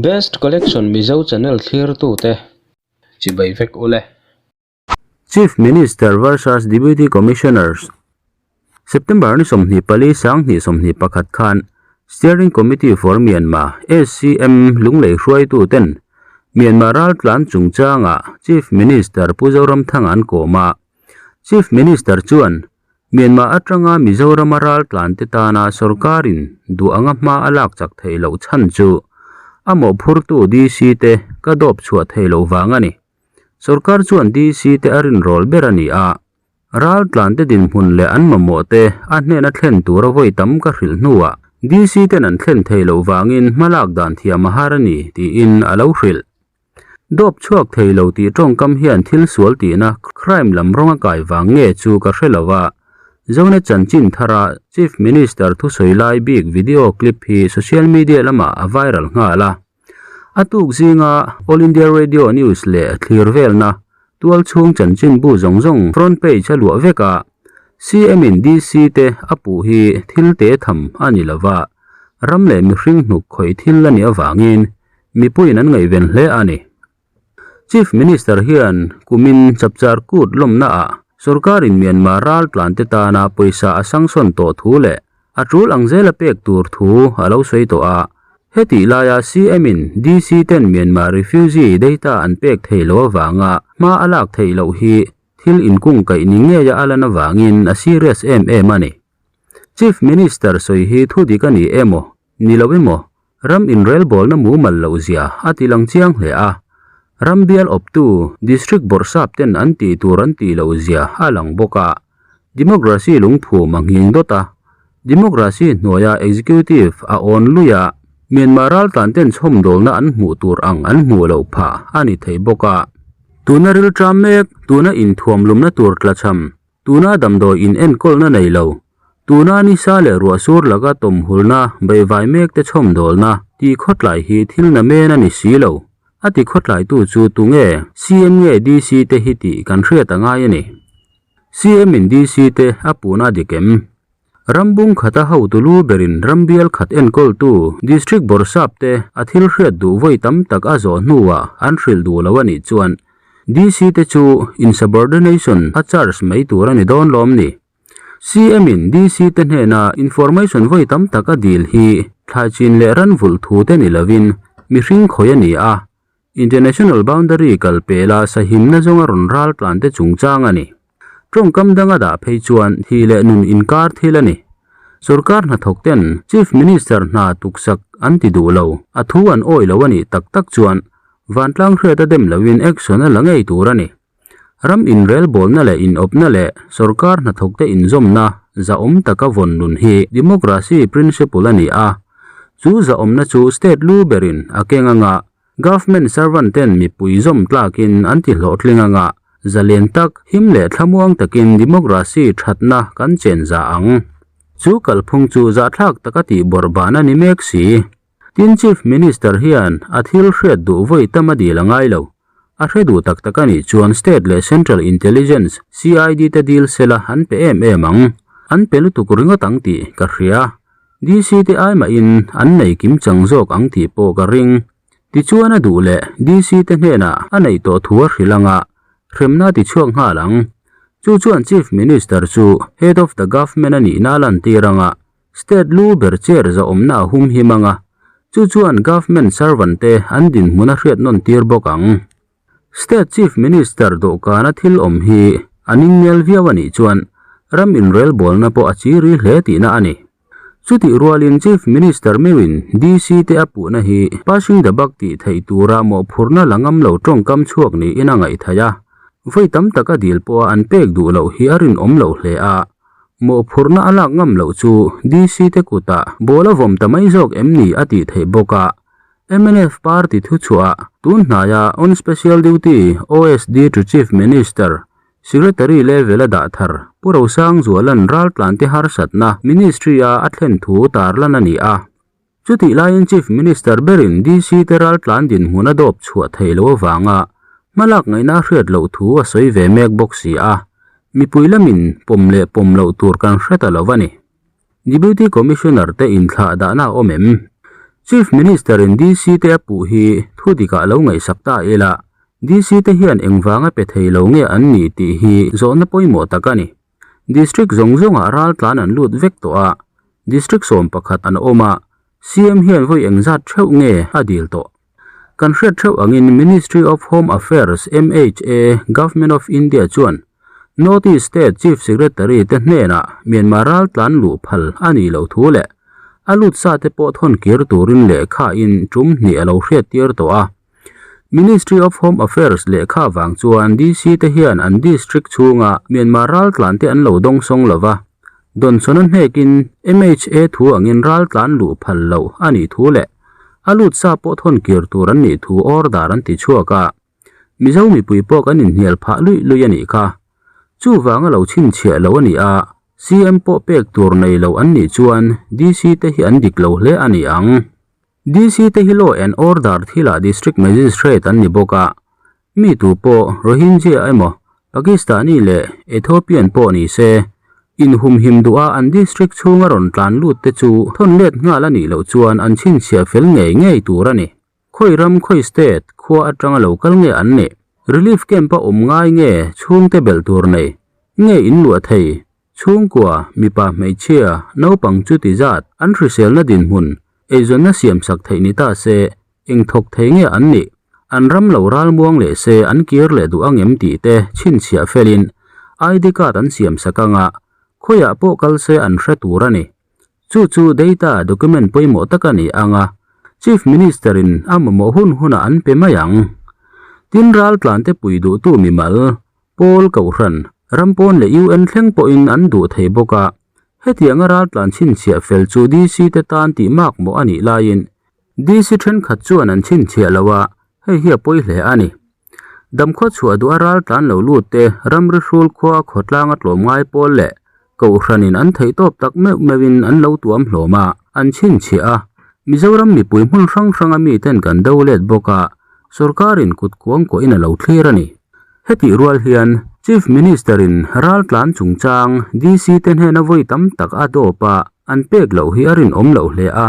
Best Collection Mizo channel thlirtute chibai vek ule. Chief Minister versus Deputy Commissioners September ni 24 sang hnih 21 khan Steering Committee for Myanmar, SCM, Lunglei hruaitu ten Myanmar raltlan chungchanga Chief Minister Pu Zoramthanga an kawm a. Chief Minister chuan Myanmar atanga Mizorama raltlan te tana sorkarin duh anga hma a lak chak theih loh chhan chu a mawhphurtu DC te ka dawp chhuah theih loh vang a ni. Sorkar chuan DC te a rinrawl ber a ni a, raltlan te dinhmun leh an mamawh te a hnena thlen tura vawi tam ka hrilh hnuah DC ten an thlen thei loh vangin hmalak dan thiam a har a ni tiin a lo hrilh. Dawp chhuak thei lo tih tawngkam hian thil sual tihna crime lam rawng a kai vang nge chu ka hre lo a, Zonet chanchin thara Chief Minister thusawi lai bik video clip hi social media lamah a viral nghal a. A tuk zinga All India Radio News leh thlir velna tual chhung chanchinbu zawng zawng front page a luah vek a, CM in DC te a puh hi thil te tham a ni lova, ram leh mihring hnuk khawih thil a nih avangin mipuiin an ngaihven hle a ni. Chief Minister hian kumin chapchar kut lawmnaah sorkarin Myanmar raltlan te tana pawisa a sanction tawh thu leh A tul ang zela pek tur thu a lo sawi tawh a, hetih laia CM in DC ten Myanmar refugee data an pek theih loh avanga hma a lak theih loh hi thil inkungkaih ni ngeia a lan avangin a serious em em a ni. Chief Minister sawi hi thu dik a ni emaw, ni lo emaw, ram inrelbawlna mumal loh zia a ti lang chiang hle a, ram bial awptu District Bawrhsap ten an tih tur an tih loh zia a lang bawk a, Democracy lungphum a nghing dawt a, Democracy hnuaia Executive a awn lui a, Myanmar raltlan ten chhawmdawlna an hmuh tur ang an hmuh loh phah a ni thei bawk a. Tuna rilṭam mek, tuna inthuamlumna tur tlachham, tuna damdawi in enkawlna nei lo, tuna nisa leh ruahsur laka tawmhulna beihvai mek te chhawmdawlna tih khawtlai hi thil na men a ni si lo. A ti khawtlaitu chu tunge CM nge DC te hi tih kan hriat a ngai a ni. CM in DC te a puhna a dik em? Rambung khata hotu lu berin rambial khat enkawltu District Bawrhsap te a thil hriat duh vawi tam tak a zawh hnuah an hrilh duh lo a nih chuan DC te chu insubordination a charge mai tur a ni dawn lawm ni? CM in DC te hnena information vawi tam tak a dil hi thlaichin leh ranvulh thu te ni lovin mihring khawih a ni a, International boundary kal pela sahimna zawnga rawn ral tlan te chungchang a ni. Tawngkam danga dah phei chuan thih leh nun inkar thil a ni. Sorkar hnathawk ten Chief Minister hna tuksak an ti duh lo, a thu an awih lo a nih tak tak chuan vantlang hriat a dem loin action a la ngei tur a ni. Ram inrelbawlna leh inawpna leh sorkar hnathawk te inzawmna zahawm taka vawn nun hi democracy principle a ni a, chu zahawmna chu state lu berin a keng anga Government servant ten mipui zawm tlakin an ti hlawhtling anga zalen tak, him leh thlamuang takin democracy thatna kan chen za ang. Chu kalphung chu zahthlak taka tih bawrhban a ni mek si. Tin Chief Minister hian a thil hriat duh vawi tam a dil a ngai lo. A hre duh tak tak a nih chuan State leh Central Intelligence, CID, te dil sela an pe em em ang. An pe lutuk ringawt ang tih ka hria. DC te ai mahin an nei kim chang zawk ang tih pawh ka ring. Tichuan a duh leh DC te hnenah a neih tawh thu a hrilh anga hremna a tichhuak nghal ang. Chu chuan Chief Minister chu Head of the Government a nihna a lantir anga State lu ber chair zahawmna a hum him anga chu chuan Government servant te an dinhmun a hriat nawn tir bawk ang. State Chief Minister dawhkana thil awm hi a ningnel viau a nih chuan ram inrelbawlna pawh a chiri hle tihna a ni. Chutih rualin Chief Minister meuhin DC te a puhna hi passing the buck tih theih tura mawhphurhna la ngam lo tawngkam chhuak niin a ngaih theih a, vawi tam taka dil pawha an pek duh loh hi a rinawm lo hle a, mawhphurhna a lak ngam loh chu DC te kutah ball a vawm ta mai zawk em ni a tih theih bawk a. Mnf party thuchhuah tun hnaia On Special Duty, OSD, to Chief Minister, Secretary level a dah thar Pu Rosangzuala'n raltlante harsatna Ministry-a a thlen thu tarlan a ni a. Chutih laiin Chief Minister berin DC te raltlan dinhmun a dawp chhuah theih loh avanga hmalak ngaihna a hriat loh thu a sawi ve mek bawk si a, mipui lamin pawm leh pawm loh tur kan hre ta lo a ni. Deputy Commissioner te inthlah dahna a awm em? Chief Minister in DC te a puh hi thu dikah lo ngaihsak ta ila, DC te hian engvanga pe thei lo nge an nih tih hi zawhna pawimawh tak a ni. District zawng zawngah raltlan an lut vek tawh a, District 11 an awm a, CM hian vawi engzat theuh nge a dil tawh? Kan hriat theuh angin Ministry of Home Affairs, MHA, Government of India chuan North East State Chief Secretary te hnenah Myanmar raltlan luh phal a nih loh thu leh a lut sa te pawh thawn kir turin lehkha in tum hnih a lo hriattir tawh a. Ministry of Home Affairs lehkha vang chuan DC te hian an district chhunga Myanmar raltlan te an lo dawngsawng lo va, Dawnsawn a hnekin MHA thu angin raltlan luh phal loh a nih thu leh a lut sa pawh thawn kir tur an nih thu order an ti chhuak a. Mizo mipui pawh kan inhnial phah luih luih a nih kha. Chuvanga lo chhinchhiah lo a ni a, CM pawh pek tur nei lo an nih chuan DC te hi an dik lo hle a ni ang. DC te hi law and order thilah District Magistrate an ni bawk a, mi tu pawh Rohingya emaw Pakistani leh Ethiopian pawh ni se, inhumhim duh a an district chhunga rawn tlan lut te chu thawn let nghal a nih loh chuan an chhinchhiah fel ngei ngei tur a ni. Khawi ram khawi state khua atanga lo kal nge an nih? Relief camp a awm ngai nge chhungte belh tur nei? Nge in luah thei? Chhungkua, mipa hmeichhia, naupang chuti zat an hriselna dinhmun, eizawnna siamsak theih ni ta se, eng thawk thei nge an nih? An ram lo ralmuang leh se an kir leh duh angem tih te chhinchhiah felin ID card an siamsak anga khawiah pawh kal se an hre tur a ni. Chu chu data document pawimawh tak a ni ang a, Chief Minister in a mamawh hun hunah an pe mai ang. Tin raltlante pui duhtu mimal, Pawl Kohhran, Rampawn leh UN thleng pawhin an duh thei bawk a, hetianga raltlan chhinchhiah fel chu DC te tan tih makmawh a nih laiin DC thenkhat chuan an chhinchhiah lo a, hei hi a pawi hle a ni. Damkhaw chhuah duh a raltlan lo lut te ramri hrul khua khawtlang a tlawm ngai pawl leh Kohhranin an theihtawp tak meuh meuhin an lo tuam hlawm a, an chhinchhiah a. Mizoram mipui hmun hrang hranga miten kan do let bawk a, sorkarin kut kuang kuahin a lo thlir a ni. Hetih rual hian Chief Minister-in raltlan chungchang DC te hnena vawi tam tak a dawp a, an pek loh hi a rinawm loh hle a.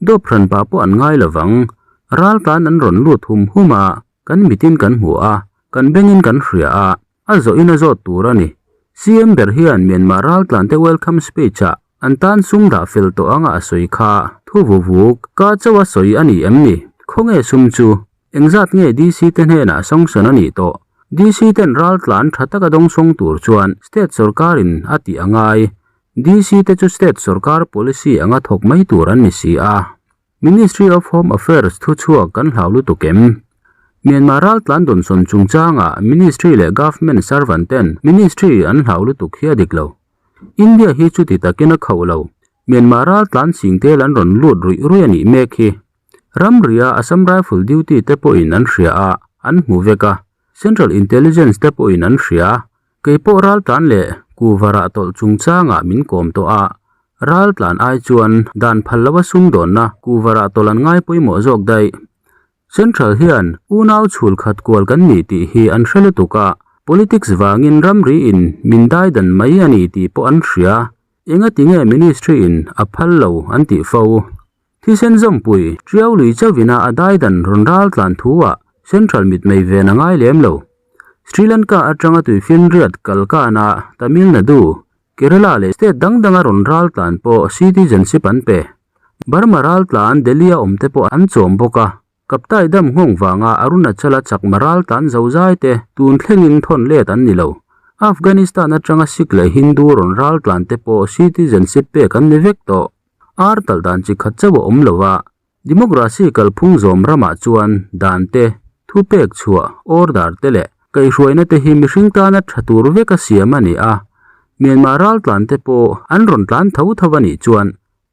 Dawp hranpa pawh an ngai lovang. Raltlan an rawn lut hum hum a, kan mitin kan hmu a, kan bengin kan hria a. A zawhin a zawt tur a ni. CM ber hian Myanmar raltlante welcome speech ah an tan sum dah fel tawh anga a sawi kha thu vu vuk ka chauh a sawi a ni em ni? Khawnge sum chu? Engzat nge DC te hnenah sanction a nih tawh? DC ten raltlan tha taka dawngsawng tur chuan state sorkarin a tih a ngai. DC te chu state sorkar policy anga thawk mai tur an ni si a. Ministry of Home Affairs thuchhuak kan hlau lutuk em? Myanmar raltlan dawnsawn chungchangah Ministry leh Government servant ten Ministry an hlau lutuk hi a dik lo. India hi chuti takin a khauh lo. Myanmar raltlan singtel an rawn lut ruih ruih a nih mek hi. Ramria Assam Rifle duty te pawhin an hria a, an hmu vek a. Central Intelligence te pawhin an hria. Kei pawh raltlan leh kuvarah tawlh chungchangah min kawm tawh a, raltlan ai chuan dan phal lova sumdawnna kuvarah tawlh an ngai pawimawh zawk daih. Central hian unau chhul khat kual kan ni tih hi an hre lutuk a, politics vangin ramri in min daidan mai a ni tih pawh an hria, engati nge ministry in a phal lo an tih fo. Thisen zawmpui Tiau lui chauhvina a daidan rawn raltlan thu ah Central mitmei ven a ngai lem lo. Sri Lanka atanga tuifinriat kalkana Tamil Nadu, Kerala leh state dang danga rawn raltlan pawh citizenship an pe. Burma raltlan Delhi-a awmte pawh an chawm bawk a. Kaptai dam nghawng vanga Arunachala chakma raltlan zozai te tun thlengin thawn let an ni lo. Afghanistan atanga Sikh leh Hindu rawn raltlan te pawh citizenship pek an ni vek tawh. Ar talh dan chi khat chauh a awm lo a, Democracy kalphung zawm ramah chuan dan te, thupek chhuah, order te leh kaihhruaina te hi mihring tana tha tur veka siam a ni a. Myanmar raltlan te pawh an rawn tlan tho tho a nih chuan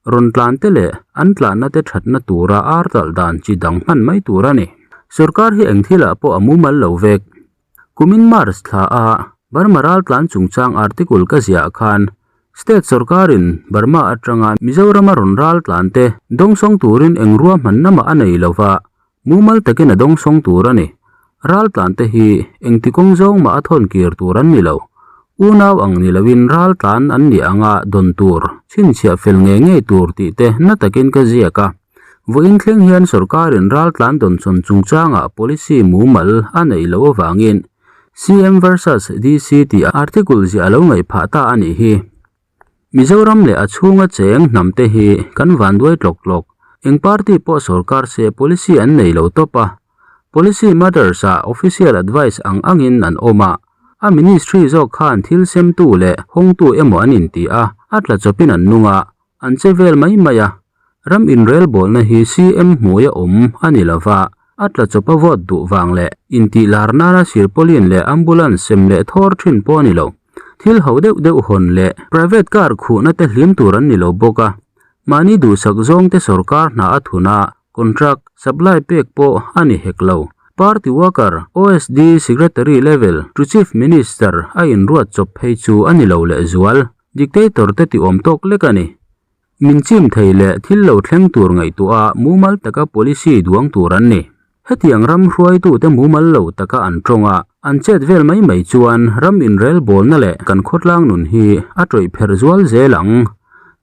rawn tlan te leh an tlanna te thatna tura ar talh dan chi dang hman mai tur a ni. Sorkar hi eng thilah pawh a mumal lo vek. Kumin March thla a Burma raltlan chungchang article ka ziah khan State sorkarin Burma atanga Mizorama rawn raltlan te dawngsawng turin eng ruahmanna mah a nei lova, mumal takin a dawngsawng tur a ni. Raltlan te hi engti kawng zawng mah a thawn kir tur an ni lo. Unau ang ni loin raltlan an nih anga dawn tur, chhinchhiah fel ngei ngei tur tih te na takin ka ziak a. Vawiin thleng hian sorkarin raltlan dawnsawn chungchangah policy mumal a neih loh avangin CM versus DC tih article ziah a lo ngaih phah ta a nih hi. Mizoram leh a chhunga cheng hnam te hi kan vanduai tlawk tlawk. Eng party pawh sorkar se policy an nei lo tawp a. Policy matters ah official advice ang angin an awm a. A ministry zawk khan thil semtu leh hawngtu emaw an inti a, a tla chawpin an nung a, an che vel mai mai a. Ram inrelbawlna hi CM hmuia awm a ni lova, a tla chawpa vote duh vang leh intih lar nana sirpawlin leh ambulance sem leh thawr thin pawh a ni lo. Thil ho deuh deuh hawn leh private car khuhna te hlim tur an ni lo bawk a, mahni duhsak zawng te sorkar hna a thun a, contract, supply pek pawh a ni hek lo. Party worker, OSD secretary level to chief minister a inruat chawp phei chu a ni lo lehzual. Dictator te ti awm tawk lek a ni. Min chim thei leh thil lo thleng tur ngaihtuah a mumal taka policy duang tur an ni. Hetiang ram hruaitute mumal lo taka an tawng a, an chet vel mai mai chuan ram inrelbawlna leh kan khawtlang nun hi a tawih pherh zual zel ang.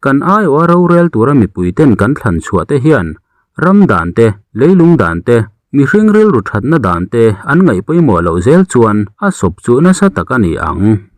Kan aiawha rorel tura mipuiten kan thlan chhuah te hian ram dan te, leilung dan te, mihring rilru thatna dan te an ngaih pawimawh loh zel chuan a sawp chu nasa tak a ni ang.